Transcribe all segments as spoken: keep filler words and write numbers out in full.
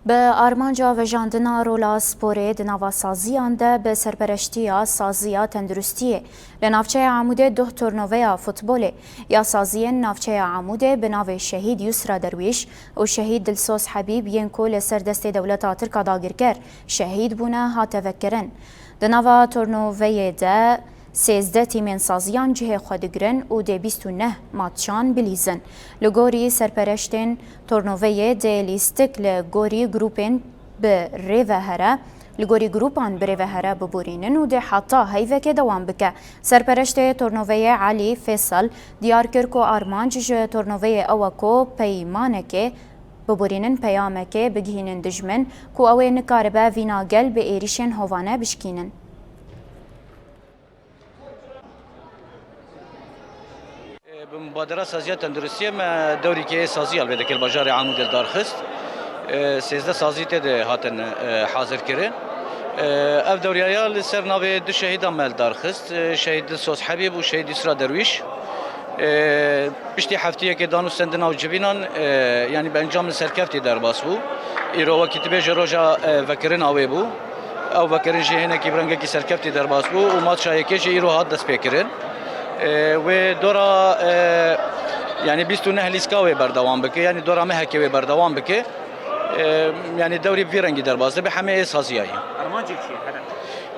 Bi armanca vejandina rola sporê di nava saziyan de bi serpereştiya Saziya Tenduristiyê li navçeya Amûdê duh tornoveya futbolê ya saziyên navçeya Amûdê bi navê Şehîd Yusra Derwîş û Şehîd Dilsoz Hebîb yên ku li ser destê dewleta Tirk a dagirker şehîd bûne hate vekirin. Di nava tornoveyê de sêzdeh tîmên saziyan cihê xwe digirin û dê bîst û neh matçan bilîzin. Li gorî serpereştên tornoveyê dê lîstik li gorî grûpên bi rê ve here, li gorî grûpan bi rê ve here biborînin û dê heta heyvekê dewam bike. Serpereştê tornoveyê Elî Fêsal diyar kir ku armanc ji tornoveyê ew e ku peymanekê biborînin, peyamekê bigihînin dijmin ku ew ê nikaribe vîna gel bi êrîşên hovane bişkînin. Bi mubadera Saziya Tenduristiyê me dewrîkê saziya li vê dekê li bajarê Amûdê li dar xist. Sêzdeh sazî tê de hatin hazir kirin. Ev dewriyaya li ser navê du şehîdan me li dar xist. Şehîd Dilsoz Hebîb û Şehîd Yusra Derwîş. Piştî heftiyekê danûstendina û civînan, yanî bi encam li serkeftî derbas bû. Îro wekî tu bêje roja vekirina wê bû. Ew vekirin jî hinekî bi rengekî serkeftî derbas bû û matça yekê jî îro hat destpêkirin. Wê dora, yanî bîst û neh lîska wê berdewam bike, yanî dora mehekê wê berdewam bike. Yanî dewrî bi vî rengî derbas dibe, hemê ê saziyayî. Armancê çi ye, hedef?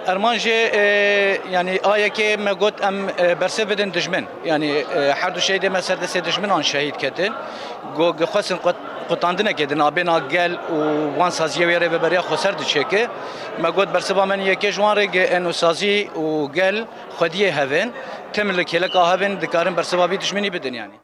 Armancê, yanî a yekê me got em bersiv bidin dijmin. Yanî her du şehîdê me ser destê dijminan şehîd ketin. Go-, xwestin qut-, qutandinekê di nabêna gel û wan saziyê wê rêveberiya xweser diçêke. Me got bersiva me yekê ji wan rê ge ên û sazî û gel xwediyê hevên, tim li kêleka hevên dikarin bersiva vî dijminî bidin yanî.